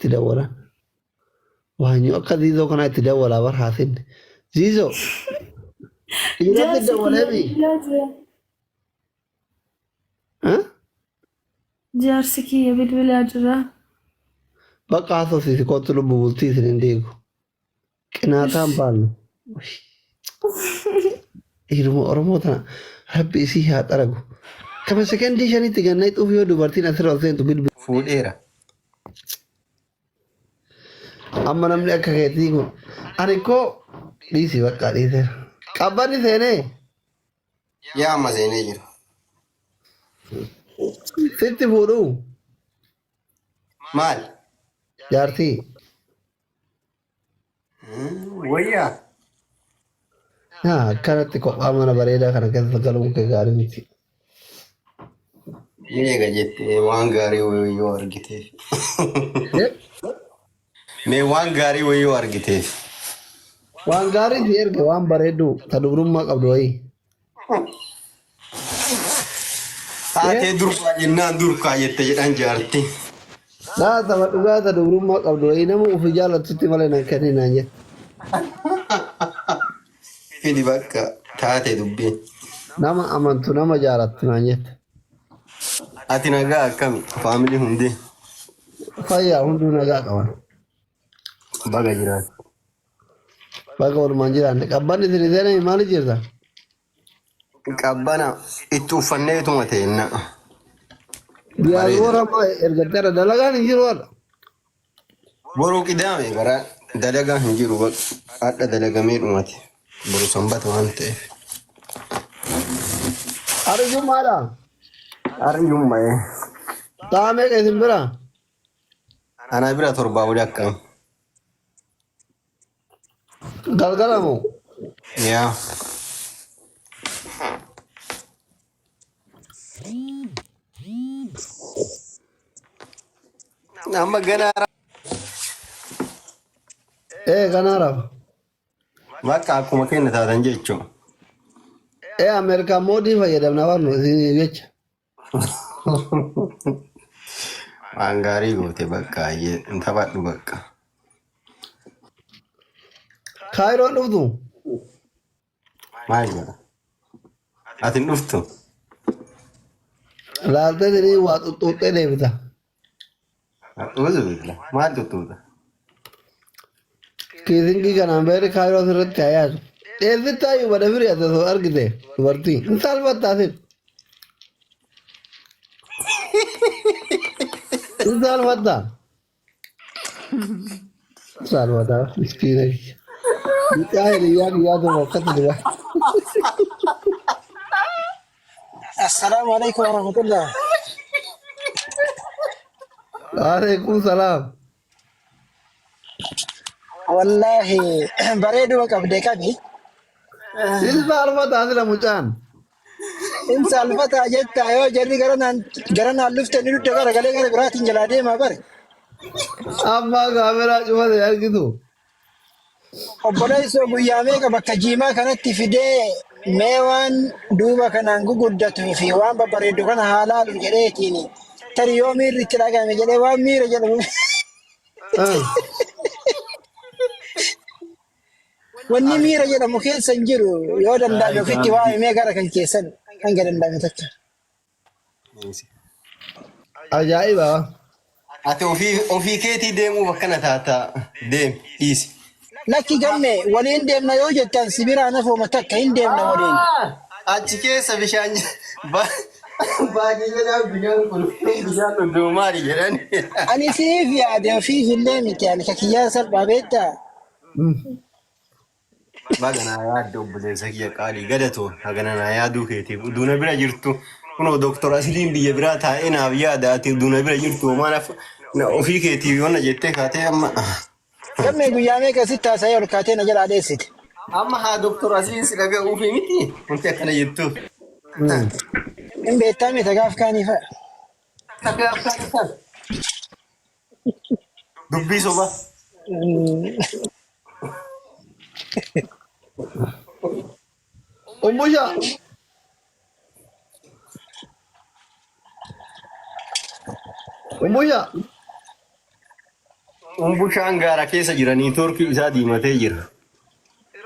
itti dawwalan. Waanyoo akka ziizoo kanaa itti dawwalaa bar haasinni. Ziizoo dhiiratti Jaarsi kiyya dawwaleemi. bilbilaa jira. Eh? Jaarsi kiyya bilbilaa jira. Bakka haasofsiisi kootu lubbu bultii isin hin diigu. Qinaataan baannu. Dhiiruma Oromoo tana rabbi isii haa xaragu. Kama sekendii shanitti gannay xuuf yoo dubartiin asirra ol seentu bilbil. Fuudheera. Amma namni akka keetii kun ani koo dhiisi bakka dhiiseera. Qabbanni seenee Yaa amma seenee jira. sitti fuudhuu Maal? jaartii. Wayyaa. Haa akkanatti kophaa mana bareedaa kana keessa galuun kee gaarii miti. Ni eega jettee waan gaarii wayii yoo argiteef. Mee waan gaarii wayii yoo argiteef. Waan gaarii si erge waan bareedduu ta dubrummaa qabdu wayii. Haatee durbaa jennaan durkaa jette jedhan jaarti. Laa tama dhugaa ta dubrummaa qabdu wayii nama ufi jaalattutti malee nan kenninaan jette. Fidi bakka taate dubbiin. Nama amantu nama jaalattu naan jette. Ati nagaa akkami? Faamilii hundi Fayyaa hunduu nagaa qaban. baga jiraatu. Baga walumaan jiraanne. Qabbanni isin seename maali jirta? Qabbana itti uffanneetuma teenna. Diyaaspoora amma ergatteera dalagaan hin jiru har'a. Boruu qidaame bara dalagaa hin jiru bakka hadha dalagamee dhumate. Boru sanbata waan ta'eef. Har'i jummaadha. Har'i jummaa'ee. Sa'a meeqa isin bira? Anaa bira torbaa oli akkam. Galgala moo? Yaa. Amma ganaa Ee ganaa rafa. bakka akkuma kenna taatan jechuun. Ee Ameerikaan moodii fayyadamna barnu isin jecha. Waan gaarii goote bakka hin taphadhu bakka. Kaayiroon dhuftu. Maal jedha? Ati hin dhuftu? Laaltee isinii waa xuxxuuxxee deebita. Uzu billah. Maal tuttuuta? Kiisingii kanaan beerri kaayiroo sirriitti haa yaadu. Dheessitti hayyuu bada firii ati osoo argite dubartii. Hin saalfattaa sin. Hin saalfattaa. Hin saalfattaa miskiina kiyya. Mucaa hiriyyaa kiyyaa tokko akkatti dura. Assalaamu alaikum warahmatullah. Waalaikum salaam. Wallaahi bareeduma qabdee qabi. Sin saalfataa sila mucaan. In saalfataa jettaa yoo jarri gara naan gara naan dhufte ni dugda gara galee gara biraatiin jalaa deemaa bare. Ammaa kaameraa cufate argitu. Obboleessoo guyyaa meeqa bakka jiimaa kanatti fidee mee waan duuba kanaan guguddatuu fi waan babbareeddu kana haa laalu jedheetiin tarii yoo miirri itti dhagahame jedhee waan miira jedhamu wanni miira jedhamu keessa hin jiru yoo danda'ame ofitti waamimee gara kan keessan hanga danda'ame takka. Ajaa'iba. Ati ofii ofii keetii deemuuf akkana taata deem dhiisi. Lakki gamme waliin deemna yoo jettan si biraa nafooma takka hin deemna waliin. Achi keessa bishaan baay'ee jedhaan bishaan qulqulluu bishaan dhugduu maali jedhan. Ani siif yaade ofiif illee miti ani ka kiyyaan salphaa beektaa. Baga naa yaadde obboleessa kiyya qaalii galatoo hagana naa yaaduu keetiif utuu na bira jirtu kunoo doktor Asiliin biyya biraa taa'ee naaf yaada ati utuu na bira jirtu homaa naaf na ofii keetiif yoona jettee kaatee amma Gammee guyyaa meeqa sitti haasa'ee ol kaatee na jalaa dheessite. amma haa doktor Asiliin si dhaga'uufi miti wanti akkana jettuuf. Hin beektaa miti gaaf kaanii fa'a. Dubbii soba. Umbusha. Umbusha. Umbushaan gaara keessa jira niitoorkii isaa diimatee jira.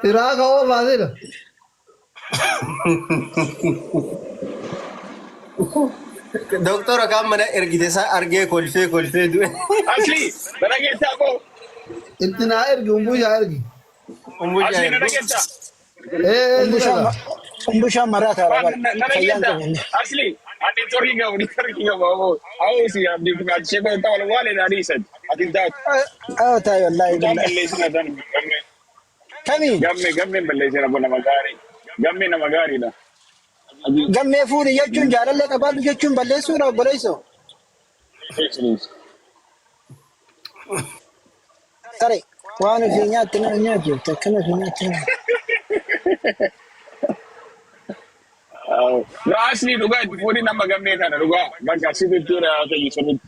Iraaka oofaa sila. Doktora kaan mana ergite isaa argee kolfee kolfee du'e. Asli, na dhageessaa koo. Itti naa ergi umbushaa ergi. Umbushaa Asli na ergu. dhageessaa. Ee ee si dhaga. Umbushaan maraataadha bara. Na Fayyaan dhageessaa. qabu inni. Asli, ani torki qabu, ni torki qabu. Awoo, awoo si abdii fi sheekoo ta'u wal waan adiisan. Ati taatu. Awoo taa'e wallaahi Mucaan billahi. balleessina tan gammee. Kami Gammee gammeen balleessina kun nama gaarii. Gammee nama gaariidha. Ati gammee fuudhi jechuun jaalallee qabaadhu jechuun balleessuudha obboleessoo. balleessiniis. Tare waan ofii nyaatte nama nyaachifte akkana ofii nyaatte nama. No asli dhugaa itti fuudhi nama gammee kana dhugaa. Bakka asitti jechuudha ta'e sirriitti.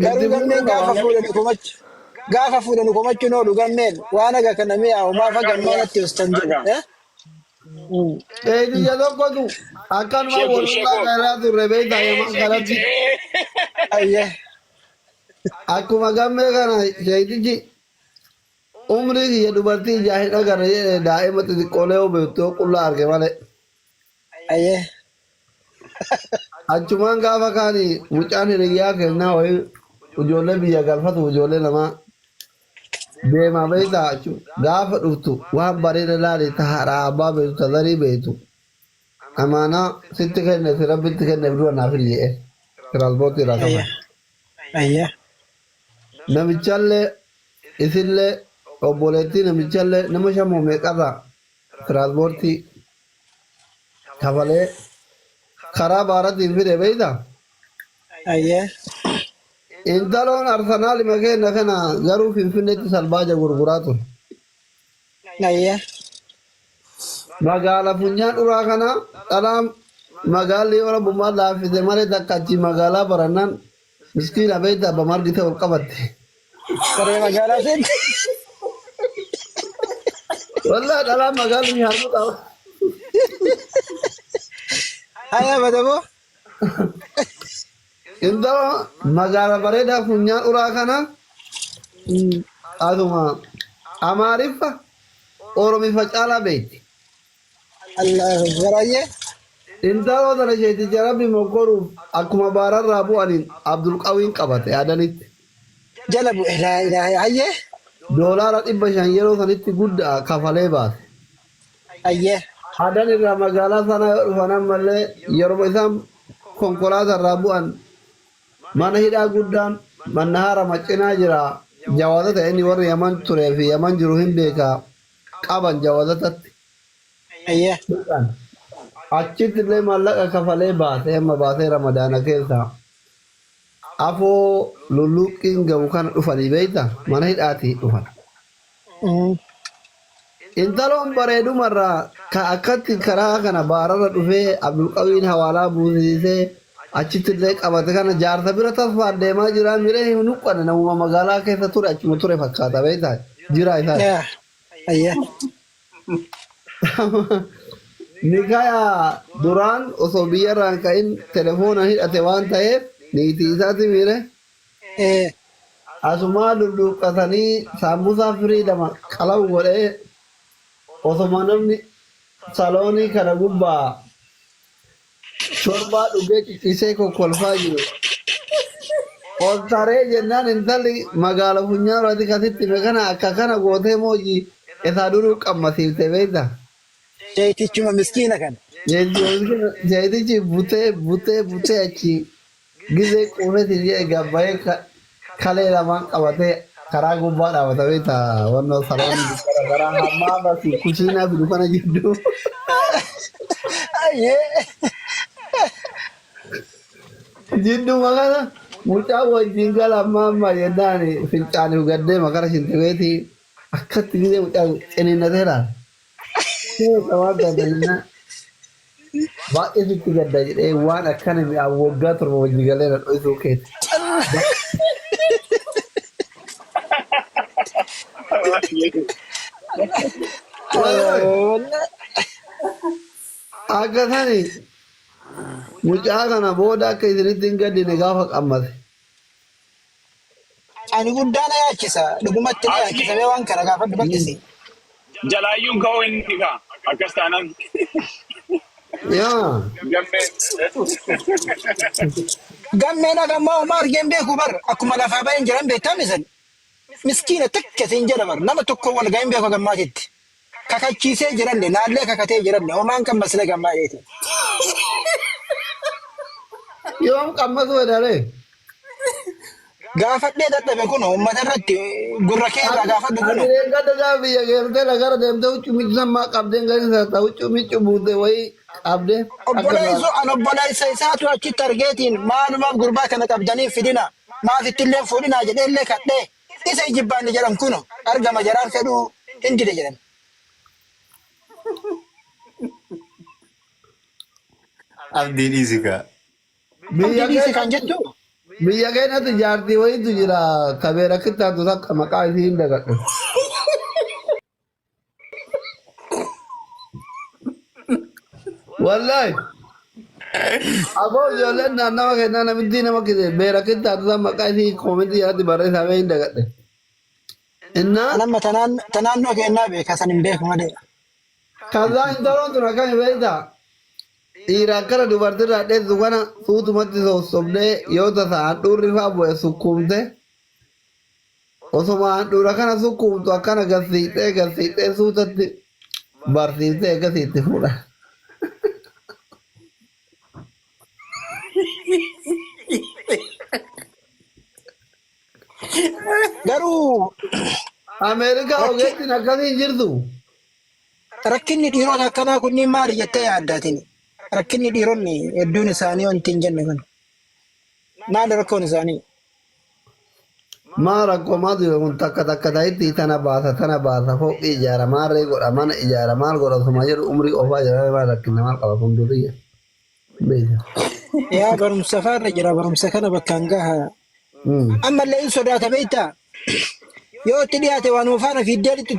Garuu Itti gammeen fuudhuu qaba. gaafa fuudhani komachu gaafa fuudhani komachuun oolu gammeen waan aga kana mi'aawu maaf aga ammaa natti hostan jedhu. Argaa. Eh? Eediyya tokkotu akkanuma Sheekoo walirraa sheekoo. karaa turre beektaa Ee yaman sheekichi kanatti. ee. Ayyee. Akkuma gammee kana sheetichi umrii kiyya dubartii ijaa hin agarre jedhe daa'ima xixiqqoolee yoo beektu yoo qullaa arge malee. Ayyee. Achumaan gaafa kaani mucaan hiriyyaa kennaa wayii ijoollee biyya galfatu ijoollee namaa deemaa beektaa achu gaafa dhuftu waan bareeda laali ta haadha abbaa beektu ta zarii beektu amaanaa sitti kenne si rabbitti kenneef dura naaf hin jedhe tiraanspoortii irraa Ayyee. kafale. Ayyee. Namichallee isillee obboleettii namichallee nama shamoo meeqarraa tiraanspoortii kafalee karaa baaratiin fide beektaa? Ayyee. Intaloon Arsenaal makeena kana garuu Finfinneetti salbaaja gurguraa ture. Ayyee. Magaala funyaan uraa kana dhalaa magaalli yoo rabbummaa laaffise malee takka achi magaalaa barannaan miskiina beektaa abbaa margite ol qabatte. Saree magaalaa seente. Wallaahi dhalaa magaalli harmu qaba. Hayaa badaboo. Intalo magaala bareedaa funyaan uraa kana asuma Amaariffa Oromiffa caalaa beekti. Allahu Akbar ayyee. Intaloo tana sheeticha rabbi mokkoruuf akkuma baararraa bu'aniin Abdulqawiin qabate yaadanitti. Jala bu'e laa ilaaha ayyee. Doolaara 500 yeroo sanitti guddaa kafalee baase. Ayyee. Adan irraa magaalaa sana yoo dhufan ammallee yeroo isaan konkolaataa irraa bu'an mana hidhaa guddaan mannahaara macinaa jira. Jawaazata inni warri Yaman turee fi Yaman jiru hin beekaa qaban jawaazatatti. Ayyee. Achitti illee maallaqa kafalee baasee amma baasee Ramadaana keessaa afoo lulluqqiin gamu kana dhufanii beektaa mana hidhaatii dhufan. Intaloon bareedumarraa ka akkatti karaa kana baararra dhufee Abdulqawiin hawaalaa buusisee achitti illee qabate kana jaarsa bira tasfaan deemaa jira miree hin huqqanne namuma magaalaa keessa ture achuma ture fakkaata beektaa jira isaa. Yaa. Ayyee. Nikaya duraan osoo biyyarraa hin ka'in telefoona hidhate waan ta'eef niitii isaati miire Ee. asumaa lulluuqqatanii saambusaa firii lama qalawu godhee osoma namni saloonii kana gubbaa shorbaa dhugee cicciisee kokkolfaa jiru. Ol taree jennaan intalli magaala funyaan irratti kasitti hime kana akka kana gootee moojii isaa duruu qammasiifte beektaa? Sheetichuma miskiina kana. Jeetichi butee butee butee achi gizee quufeeti jedhe gabbayee kalee lamaan qabatee karaa gubbaa dhaabata beektaa wannoo saloonii gubbaa karaa hammaama fi kushiinaa fidu kana jidduu. Ayyee. Jidduma kana mucaan wajjin gala amma amma jennaan fincaaniif gaddee makara shintibeetii akkatti gizee mucaan ciniinnatee laala. Waan taate jennaan baay'ee sitti gadda jedhee waan akkana mi'aawu waggaa 7 wajji galee na dho'isuu keeti. Wallahi akka sani mucaa kana booda akka isinitti hin gaddine gaafa qammate. Ani guddaa na yaachisa. Dhugumatti na yaachisa. Mee waan kana gaafadhu bal'isi. Jalaayyuun ka'uu inni kaa akkas taanaan Yaa. Gammee. Gammeen hagammaa homaa argeen beeku bar akkuma lafaa baheen jiran beektaa misan. Miskiina takka siin jedha bar nama tokko wal gahin beeku hagammaatitti. Kakachiisee jiranne naallee kakatee jiranne homaan kan maslee gammaa dheeti. Yoom qammasuu fedharee? Gaafadhee dadhabe kun uummata irratti gurra kee irraa gaafadhu kun. Ati eeggata gaafa biyya geertee lagara deemtee huccuu miiccu sammaa qabdee hin gahin sarta huccuu miiccu buute wayii qabdee akka Obboleessu an obboleessa isaatu achitti argeetiin maalumaaf gurbaa kana qabdanii fidina maaf ittillee fuudhinaa jedheellee kadhee isa ijibbaanni jedhan kuno argama jaraan fedhuu hin dide jedhan. Abdii dhiisi kaa. Biyya Abdii dhiisi kan keenyatti jettu biyya keenyatti jaartii wayiitu jira kabeera kittaatu takka maqaa isii hin dagadhu. Wallahi aboo ijoolleen naannawa keenyaa namitti nama kise beera kittaatu san maqaa isii koomentii jalatti barreessaa mee hin dagadhe. Innaa anamma tanaan tanaannoo keennaa beeka san hin beeku malee. Kazaa intaloon tun akkami beektaa? Dhiira akkana dubartirraa dheessu kana suutumatti sossobdee yoo tasa handhuurri fa'aa bu'e sukkuumte osoma handhuura kana sukkuumtu akkana gad siixxee suutatti barsiiftee eegasii itti fuudha. Garuu Ameerikaa rakki ogeettiin akkasii hin jirtu. rakkinni dhiirota akkanaa kunniin maali jettee yaaddaatin? Rakkinni dhiironni hedduun isaanii wanti hin jenne kun maali rakkoon isaanii? Maa rakkoo maatu jiru kun takka takka ta'itti tana baasa tana baasa fooqii ijaara maarree godha mana ijaara maal godha osuma jedhu umrii ofaa jira maal rakkina maal qaba kun duriyya. Beeka. Yaa barumsa faarra jira barumsa kana bakkaan gaha. Ammallee hin sodaata beektaa? Yoo itti dhiyaate waanuma faana fiiddee lixxu.